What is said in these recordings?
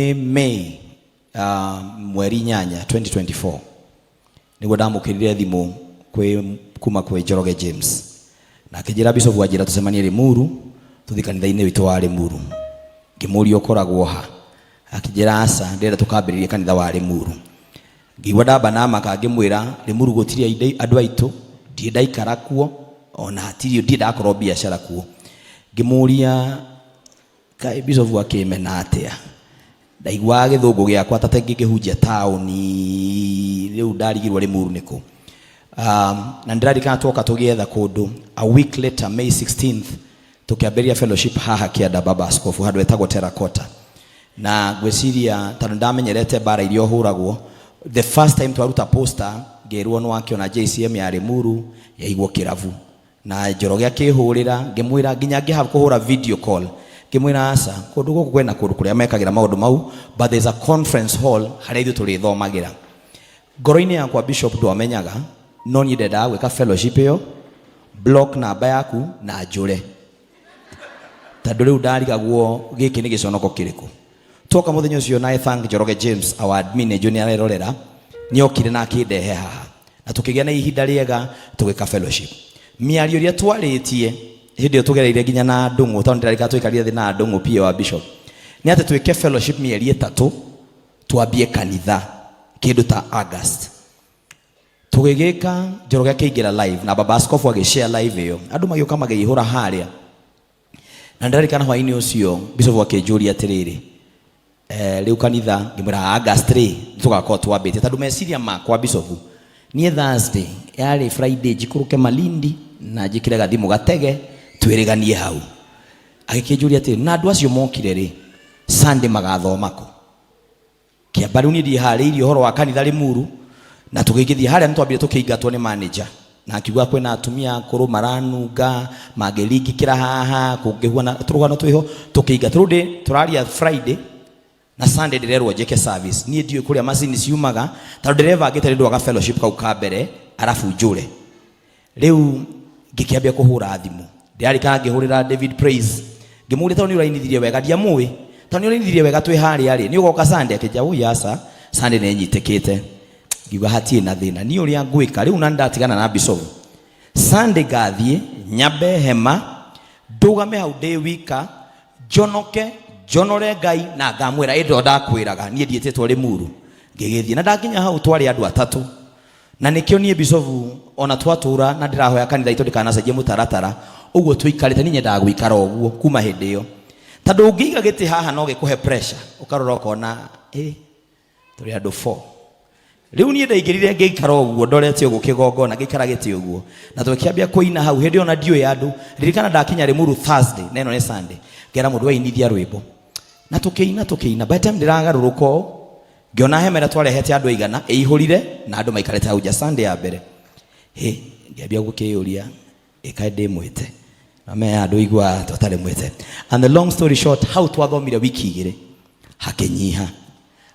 May mweri 8 2024 nĩguo ndamũkĩrire thimũ kwĩ kuma kwĩ Njoroge James na akĩnjĩra, "Bishop anjĩra tũcemanie Limuru, tũthiĩ kanitha-inĩ witũ wa Limuru." Ngĩmũria, "Ũkoragwo ha?" Akĩnjĩra, "Aca, ndĩrenda tũkambĩrĩrie kanitha wa Limuru." Ngĩigua ndamba namaka, ngĩmwĩra, "Limuru gũtirĩ andũ aitũ, ndirĩ ndaikara kuo, ona hatirĩ ndirĩ ndakorwo biacara kuo." Ngĩmũria, "Kaĩ bishop akĩmena atĩa?" Ndaiguaga gĩthũngũ gĩakwa ta ngĩkĩhunjia taũni. Rĩu ndarigirwo Limuru nĩkũ. Na ndĩraririkana twoka tũgĩetha kũndũ, a week later, May 16th, tũkĩambĩrĩria fellowship haha kĩanda baba askofu, handũ etagwo Terracotta. Na ngwĩciria tondũ ndamenyerete mbara iria ũhũragwo, the first time twaruta poster, ngĩrwo nĩ wakĩona JCM ya Limuru yaigwo kĩrabu. Na Njoroge akĩhũrĩra, ngĩmwĩra nginya ngĩha kũhũra video call, ngĩmwĩra, "Aca, kũndũ gũkũ kwĩna kũndũ kũrĩa mekagĩra maũndũ mau, but there's a conference hall harĩa ithuĩ tũrĩthomagĩra." Ngoro-inĩ yakwa, bishop, ndwamenyaga, no niĩ ndendaga gwĩka fellowship ĩyo, block namba yaku na njũre, tondũ rĩu ndarigagwo gĩkĩ nĩ gĩconoko kĩrĩkũ. Twoka mũthenya ũcio, na I thank Njoroge James, our admin, nĩ nĩ arerorera, nĩ okire na akĩndehe haha na tũkĩgĩa na ihinda rĩega tũgĩka fellowship. Mĩario ĩrĩa twarĩtie hĩndĩ ĩyo tũgereire nginya na ndũng'ũ, tondũ ndĩrarika tũikarire thĩ na ndũng'ũ PA wa bishop, nĩ atĩ twĩke fellowship mĩeri 3, twambie kanitha kĩndũ ta August. Tũgĩgĩka, Njoroge akĩingĩra live na baba askofu agĩshare live ĩyo, andũ magĩũka magĩihũra harĩa. Na ndĩrarikana hwaĩ-inĩ ũcio bishop akĩnjũria atĩrĩrĩ, "Rĩu kanitha?" Ngĩmwĩra, "August rĩ, tũgakorwo twambĩtie," tondũ meciria makwa, bishop, niĩ Thursday yarĩ Friday njikũrũke Malindi na njĩkĩre gathimũ gatege twĩrĩganie hau. Agĩkĩnjũria atĩrĩ, "Na andũ acio mokire rĩ, Sunday magathoma kũ?" Kĩamba rĩu niĩ ndiharĩirie ũhoro wa kanitha Limuru. Na tũgĩgĩthiĩ harĩa, nĩ twambire tũkĩingatwo nĩ manager, na akiuga kwĩna atumia akũrũ maranunga mangĩringĩkĩra haha kũngĩhuana tũrũgano twĩho. Tũkĩingatwo. Rĩu ndĩ tũraria Friday na Sunday ndĩrerwo njĩke service. Niĩ ndiũĩ kũrĩa macini ciumaga, tondũ ndĩrebangĩte nĩ ndwaga fellowship kau ka mbere arabu njũre. Rĩu ngĩkĩambia kũhũra thimũ. Ndĩrarikana ngĩhũrĩra David Praise, ngĩmũria, "Tondũ nĩ ũrainithirie wega," ndiamũĩ, "tondũ nĩ ũrainithirie wega twĩ harĩa rĩ, nĩ ũgoka Sunday?" Akĩnjĩra, "Ũi aca, Sunday nĩ nyitĩkĩte." Ngiuga, "Hatirĩ na thĩna, niĩ ũrĩa ngwĩka rĩu na nĩndatigana na bishop, Sunday ngathiĩ nyambe hema, ndũgame hau ndĩ wika, njonoke, njonore Ngai na ngamwĩra ĩndo ndakwĩraga niĩ ndiĩtĩtwo Limuru." Ngĩgĩthiĩ na ndakinya hau twarĩ andũ atatũ. Na nĩkĩo niĩ, bishop, ona twatũra na ndĩrahoya kanitha itũ ndĩkanacenjie mũtaratara ũguo tũikarĩte. Niĩ nyendaga gũikara ũguo kuma hĩndĩ ĩyo, tondũ ũngĩiga gĩtĩ haha no gĩkũhe pressure, ũkarora ũkona ĩ tũrĩ andũ 4. Rĩu niĩ ndaingĩrire ngĩikara ũguo ndorete ũguo kĩgongona, ngĩikara gĩtĩ ũguo na tũkĩambia kũina hau. Hĩndĩ ĩyo na ndiũĩ andũ. Ririkana ndakinya Limuru Thursday na ĩno nĩ Sunday. Ngera mũndũ ainithia rwĩmbo na tũkĩina, tũkĩina. By the time ndĩragarũrũka ũũ, ngĩona hema ĩrĩa twarehete andũ aigana ĩihũrire na andũ maikarĩte hau nja Sunday ya mbere. Hĩ, ngĩambia gũkĩyũria, ĩkaĩ ndĩmwĩte ame andũ igua tũtarĩ mwĩte? And the long story short, hau twathomire wiki 2 hakĩnyiha.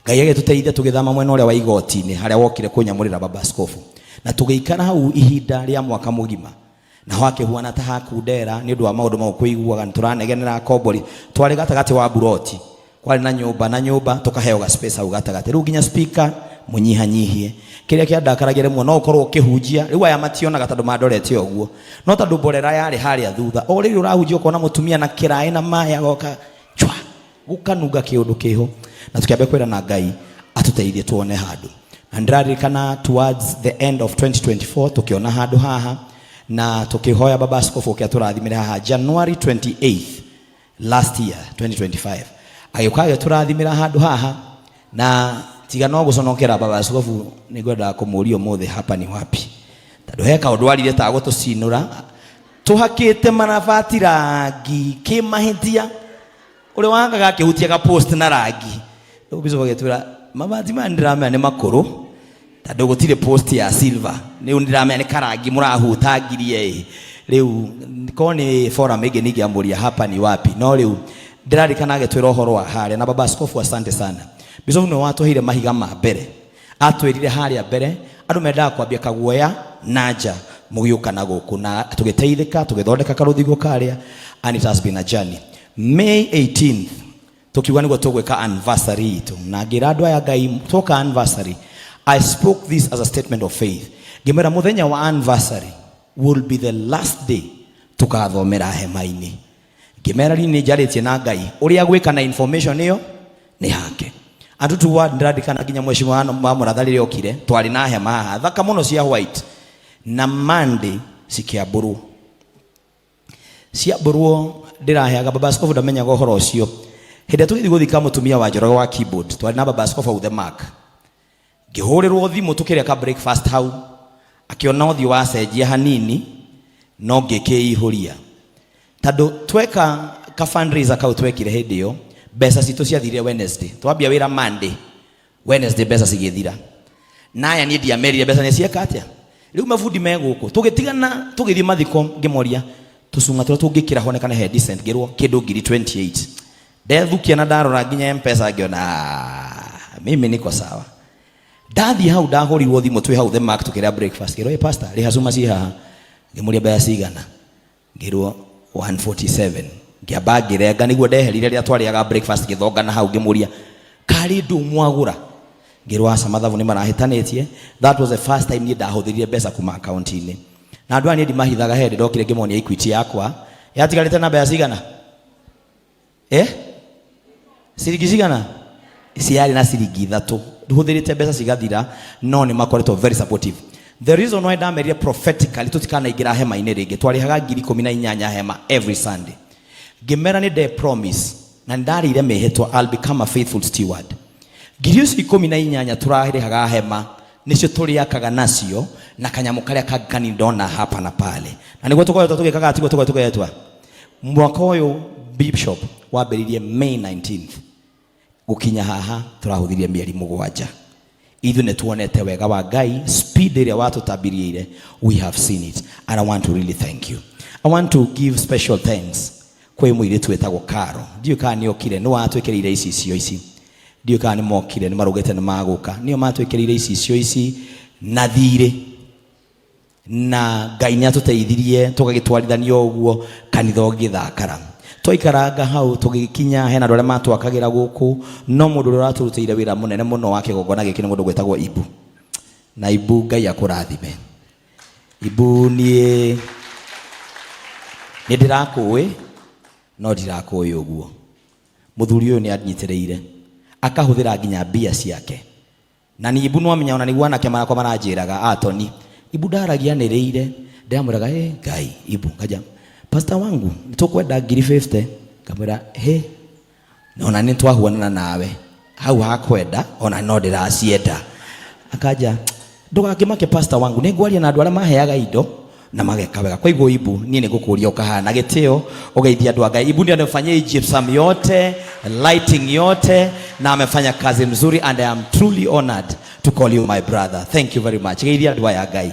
Ngai agĩtũteithia tũgĩthama mwena ũrĩa wa igoti-inĩ harĩa wokire kũnyamũrĩra baba askofu, na tũgĩikara hau ihinda rĩa mwaka mũgima. Naho akĩhuana ta hakundera nĩ ũndũ wa maũndũ mau kũiguaga nĩ tũranegenera kombori. Twarĩ gatagatĩ wa buroti, kwarĩ na nyũmba na nyũmba, tũkaheo ga space hau gatagatĩ. Rĩu nginya speaker mũnyihanyihie. Kĩrĩa kĩandakaragia rĩmwe, no ũkorwo ũkĩhunjia, rĩu aya mationaga tondũ mandorete ũguo, no tondũ mborera yarĩ harĩa thutha, o rĩrĩ ũrahunjia ũkona mũtumia na kĩraĩ na maĩ agoka chwa, gũkanunga kĩũndũ kĩho. Na tũkĩambia kwĩra na Ngai atũteithie tuone handũ. Na ndĩraririkana towards the end of 2024 tũkĩona handũ haha na tũkĩhoya baba askofu ũkĩa tũrathimĩre haha. January 28th last year, 2025, agĩũka agĩtũrathimĩra handũ haha. Na tiga no gũconokera baba askofu, nĩ ngwendaga kũmũria ũmũthĩ, "Hapa ni wapi?" Tondũ he kaũndũ arire ta gũtũcinũra, tũhakĩte marabati rangi kĩmahĩtia, ũrĩa wakaga akĩhutia ga post na rangi. Rĩu bishop agĩtwĩra, "Mabati maya nĩndĩramenya nĩ makũrũ, tondũ gũtirĩ post ya silver. Rĩu nĩndĩramenya nĩ karangi mũrahutangirie ĩ." Rĩu korwo nĩ forum ĩngĩ ningĩamũria, "Hapa ni wapi?" No rĩu ndĩrarikana agĩtwĩra ũhoro wa harĩa. Na baba askofu, asante sana. Bishop nĩwe watũheire mahiga ma mbere, atwĩrire harĩa mbere andũ mendaga kwambia kaguoya na nja, mũgĩũka na gũkũ na tũgĩteithĩka, tũgĩthondeka karũthingo karĩa, and it has been a journey. May 18th Tukiuga niguo tugwika anniversary itu, na ngira andu aya Ngai twoka anniversary. I spoke this as a statement of faith, ngimera muthenya wa anniversary will be the last day tukathomera hema-inĩ. Ngĩmera ri nĩ njarĩtie na Ngai, ũrĩa gwĩka na information ĩyo nĩ hake. Andũ tu wa ndĩrandĩkana nginya mheshimiwa wa mũratha rĩrĩa okire, twarĩ na hema haha thaka mũno cia white, na Monday cikĩambũrwo, ciambũrwo. Ndĩraheaga baba askofu, ndamenyaga ũhoro ũcio. Hĩndĩ ĩrĩa tũgĩthiĩ gũthika mũtumia wa Njoroge wa keyboard, twarĩ na baba askofu au the mark. Ngĩhũrĩrwo thimũ tũkĩrĩa ka breakfast hau, akĩona ũthiũ wacenjia hanini, no ngĩkĩihũria tondũ tweka ka fundraiser kau twekire hĩndĩ ĩyo, mbeca citũ ciathirire Wednesday. Twambia wĩra Monday, Wednesday mbeca cigĩthira. Naya niĩ ndiamerire mbeca nĩ cieka atĩa. Rĩu mabundi me gũkũ, tũgĩtigana tũgĩthiĩ mathiko, ngĩmoria tũcunga tũrĩa tũngĩkĩra honekane he decent, ngĩrwo kĩndũ ngiri 28. Ndethukia na ndarora nginya Mpesa, ngĩona, "Ah, mimi niko sawa." Ndathiĩ hau, ndahũrirwo thimũ twĩ hau the mark tũkĩrĩa breakfast, ngĩrwo, "Hey, pastor, rĩha cuma ciĩ haha." Ngĩmũria mbeca cigana, ngĩrwo 147. Ngĩamba ngĩrenga nĩguo ndeherire rĩrĩa twarĩaga breakfast, ngĩthongana hau, ngĩmũria karĩ ndũ mwagũra, ngĩrwo aca, mathabu nĩ marahĩtanĩtie. That was the first time niĩ ndahũthĩrire mbeca kuma akaunti-inĩ, na andũ aya niĩ ndimahithaga. Hĩndĩ ndokire ngĩmonia Equity yakwa yatigarĩte na mbeca cigana, eh, ciringi cigana, ciarĩ na ciringi 3. Hũthĩrĩte mbeca cigathira, no nĩ makoretwo very supportive. The reason why ndamerire prophetically tũtikanaingĩra hema-inĩ rĩngĩ, twarĩhaga 18,000 hema every Sunday. Ngĩmera nĩ nde promise na nĩ ndarĩire mĩhĩtwa, I'll become a faithful steward. Ngiri icio 18 tũrarĩhaga hema nĩcio tũrĩakaga nacio na kanyamũ karĩa kangĩ kanini ndona hapa na pale, na nĩguo tũkoretwo tũgĩkaga, tiguo tũkoretwo tũgetwa. Mwaka ũyũ bishop wambĩrĩirie May 19th, gũkinya haha tũrahũthĩrie mĩeri 7. Ithuĩ nĩ tuonete wega wa Ngai, speed ĩrĩa watũtambiriire, we have seen it, and I want to really thank you. I want to give special thanks kwĩ mũirĩtu wĩtagwo Karo. Ndiũĩ kana nĩ okire, nĩ watwĩkĩrĩire icicio ici. Ndiũĩ kana nĩ mokire, nĩ marugĩte nĩ magũka, nĩo matwĩkĩrĩire icicio ici na thirĩ, na Ngai nĩ atũteithirie tũgagĩtwarithanio ũguo kanitha ũgĩthakara. Twaikaranga hau tũgĩkinya hena andũ arĩa matwakagĩra gũkũ, no mũndũ ũrĩa ũratũrutĩire wĩra mũnene mũno wa kĩgongona gĩkĩ nĩ mũndũ gwĩtagwo Ibu. Na Ibu, Ngai akũrathime. Ibu, niĩ nĩ ndĩrakũĩ no ndirakũĩ ũguo. Mũthuri ũyũ nĩ anyitĩrĩire, akahũthĩra nginya mbia ciake, na ni Ibu nwamenya ona nĩguo anake makwa maranjĩraga atoni Ibu ndaragia nĩrĩire, ndĩramwĩraga, "Ĩ Ngai." Ibu kaja, "Pastor wangu, nĩtũkwenda ngiri 50." Ngamwĩra, "Hĩ, ona nĩ twahuanana nawe hau hakwenda, ona no ndĩracienda." Akaja, "Ndũgakĩmake, pastor wangu, nĩ ngwaria na andũ arĩa maheaga indo na mageka wega." Kwa hivyo Ibu, niĩ nĩ ngũkũria ũkahana gĩtĩo ũgeithia andũ a Ngai. Ibu ndio amefanyia hii gypsum yote, lighting yote, na amefanya kazi mzuri, and I am truly honored to call you my brother. Thank you very much. Geithia andũ aya Ngai.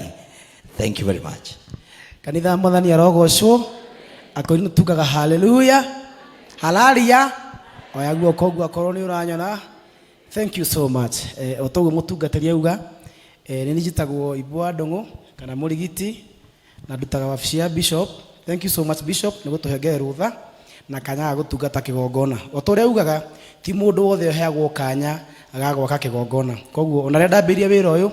Thank you very much. Kanitha, Mwathani arogocwo. Akorinũ tugaga haleluya, halaria. Oya guoko ũguo akorwo nĩ ũranyona. Thank you so much. O toguo mũtungatĩri auga, nĩ njĩtagwo Ibu wa Ndũng'ũ kana Mũrigiti, na ndutaga wabici ya bishop. Thank you so much, bishop, nĩ gũtũhengere rũtha na kanya ga gũtungata kĩgongona. O ta ũrĩa augaga, ti mũndũ wothe ũheagwo kanya ga gwaka kĩgongona. Koguo ona rĩrĩa ndambĩrĩria wĩra ũyũ,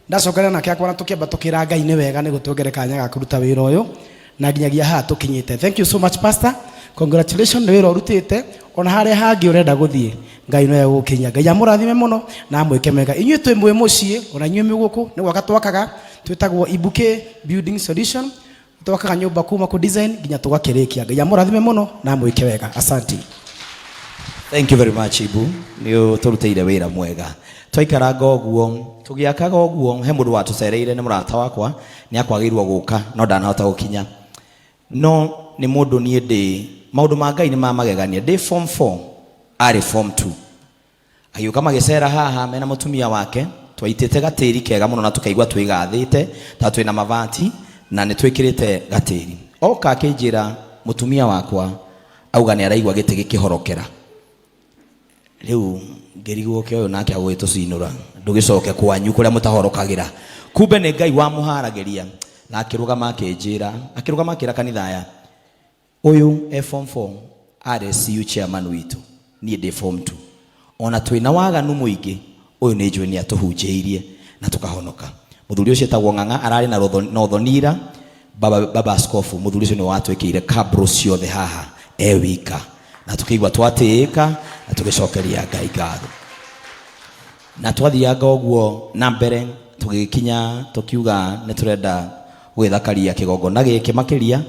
ndacokera nake akwa na tũkĩamba tũkĩra Ngai nĩ wega nĩ gũtwongere kanya ga kũruta wĩra ũyũ na nginyagia haha tũkinyĩte. Thank you so much, pastor. Congratulations nĩ wĩra ũrutĩte. Ona harĩa hangĩ ũrenda gũthiĩ, Ngai no egũgũkinyia. Ngai amũrathime mũno na amwĩke mega. Inyuĩ twĩ mwĩ mũciĩ, ona inyuĩ mwĩ gũkũ nĩ gwaka twakaga. Twĩtagwo Ibuke Building Solution. Twakaga nyũmba kuma kũ design nginya tũgakĩrĩkia. Ngai amũrathime mũno na amwĩke wega. Asante. Thank you very much, Ibu. Nĩ ũtũrutĩire wĩra mwega. Twaikaranga ũguo, tũgĩakaga ũguo, he mũndũ watũcereire, nĩ mũrata wakwa, nĩ akwagĩrĩirwo gũka no ndanahota gũkinya. No nĩ mũndũ niĩ ndĩ maũndũ ma Ngai nĩ ma magegania. Ndĩ form 4, arĩ form 2. Agĩũka magĩcera haha mena mũtumia wake, twaitĩte gatĩri kega mũno na tũkaigua twĩgathĩte ta twĩna mabati na nĩ twĩkĩrĩte gatĩri. Oka akĩnjĩra, mũtumia wakwa auga nĩ araigua gĩtĩ gĩkĩhorokera. Rĩu ngĩrigwo ke ũyũ nake agũgĩtũcinũra, ndũgĩcoke kwanyu kũrĩa mũtahorokagĩra. Kumbe nĩ Ngai wamũharagĩria, na akĩrũgama akĩnjĩra, akĩrũgama akĩra kanitha aya, ũyũ e form 4 arĩ CU chairman witũ. Niĩ ndĩ form 2. Ona twĩna waganu mũingĩ, ũyũ nĩ njũĩ nĩ atũhunjĩirie na tũkahonoka. Mũthuri ũcio etagwo Ng'ang'a, ararĩ na Northern baba, baba askofu. Mũthuri ũcio nĩ watwĩkĩire kabro ciothe haha e wika, na tũkĩigua twatĩĩka na tũgĩcokeria Ngai ngatho. Na twathianga ũguo na mbere, tũgĩkinya tũkiuga nĩ tũrenda gwĩthakaria kĩgongona gĩkĩ makĩria,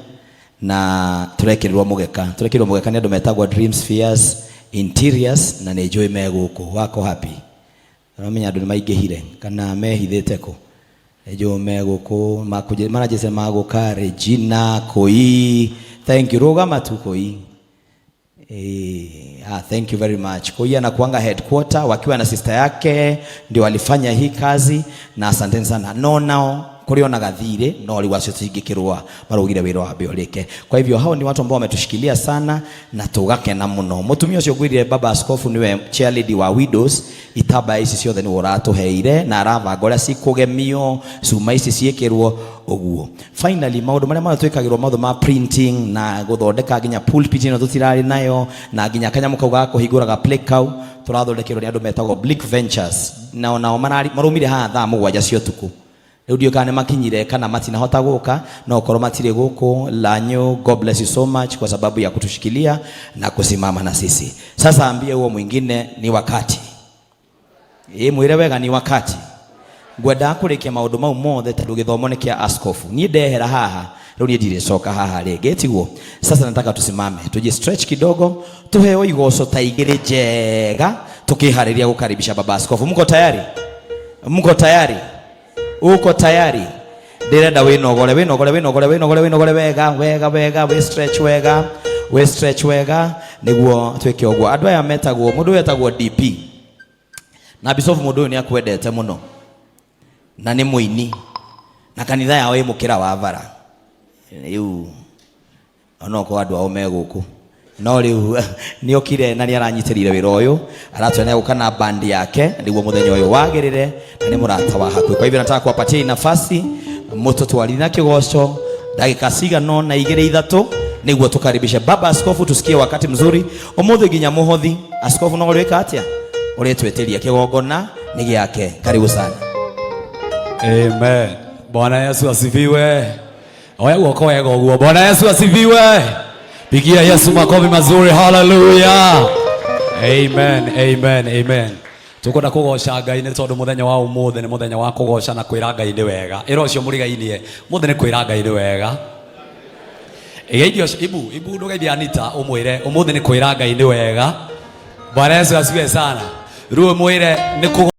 na tũrekĩrĩrwo mũgeka, tũrekĩrĩrwo mũgeka nĩ andũ metagwo Dream Spheres Interiors, na nĩ njũĩ me gũkũ wako happy. Ũramenya andũ nĩ maingĩhire kana mehithĩte kũ? Nĩ me gũkũ maranjĩce magũka. Regina Koi, thank you. Rũgama tu, Koi. Ah, thank you very much. Koi anakuanga headquarter wakiwa na sister yake, ndio walifanya hii kazi, na asanteni sana. No nao kũrĩ ona gathirĩ no rĩu acio tũtingĩkĩrũa, maraugire wĩra wambe ũrĩke. Kwa hivyo hao ni watu ambao wametushikilia sana na tũgakena mũno. Mũtumia ũcio ngwĩrire, baba askofu, niwe chair lady wa widows. Itambaya ici ciothe nĩwe ũratũheire na arabanga ũrĩa cikũgemio, cuma ici ciĩkĩrwo ũguo. Finally, maũndũ marĩa mothe twĩkagĩrwo, maũndũ ma printing na gũthondeka nginya pulpit ĩno tũtirarĩ nayo, na nginya kanyamũ kau ga kũhingũra ga plate kau tũrathondekerwo nĩ andũ metagwo Blick Ventures. Nao maraumire haha thaa 7 cia ũtukũ. Rĩu ndiũĩ kana nĩ makinyire kana matinahota gũka, no korwo matirĩ gũkũ lanyo. God bless you so much kwa sababu ya kutushikilia na kusimama na sisi. Sasa ambie huo mwingine, ni wakati. Ĩ, mwĩre wega, ni wakati. Ngwendaga kũrĩkia maũndũ mau mothe tondũ gĩthomo nĩ kĩa askofu. Niĩ ndehera haha rĩu, niĩ ndirĩcoka haha rĩngĩ, tiguo? Sasa nataka tusimame, tuji stretch kidogo, tuheo igoco ta igĩrĩ njega, tukiharĩria gũkaribisha baba askofu. Mko tayari? Mko tayari? Uko tayari? Ndĩrenda wĩnogore, wĩnogore, wĩnogore, wĩnogore, wĩnogore wega wega wega, wĩ stretch wega, wĩ stretch wega, nĩguo twĩke ũguo. Andũ aya metagwo, mũndũ ũyũ etagwo DP na Bishop. Mũndũ ũyũ nĩ akwendete mũno na nĩ mũini, na kanitha yao ĩ mũkĩra wa bara. Rĩu onokorwo andũ ao me gũkũ, no rĩu nĩ okire na nĩ aranyitĩrĩire wĩra ũyũ, aratwena gũka na bandi yake nĩguo mũthenya ũyũ wagĩrĩre, na nĩ mũrata wa hakuhĩ. Kwa hivyo nataka kuwapatia hii nafasi mũtũtwarithie na kĩgoco ndagĩka cigana na igĩrĩ ithatũ, nĩguo tukaribishe baba askofu, tusikie wakati mzuri ũmũthĩ. Nginya mũhothi askofu no ũrĩka atĩa ũrĩtwĩtĩria, kĩgongona nĩ gĩake. Karibu sana. Amen. Bwana Yesu asifiwe. Oya guoko wega ũguo. Bwana Yesu asifiwe. Pigia Yesu makofi mazuri. Hallelujah. Amen. Amen. Amen. Tukwenda kugoca Ngai nĩ tondũ mũthenya wa ũmũthĩ nĩ mũthenya wa kũgoca na kwĩra Ngai nĩ wega. Ĩra ũcio mũrigainie, mũthĩ nĩ kwĩra Ngai nĩ wega. Geithia ũcio, ibu, ibu ndũgeithie Anita, ũmwĩre ũmũthĩ nĩ kwĩra Ngai nĩ wega. Bwana Yesu asifiwe sana. Rĩu ũmwĩre nĩ kũgo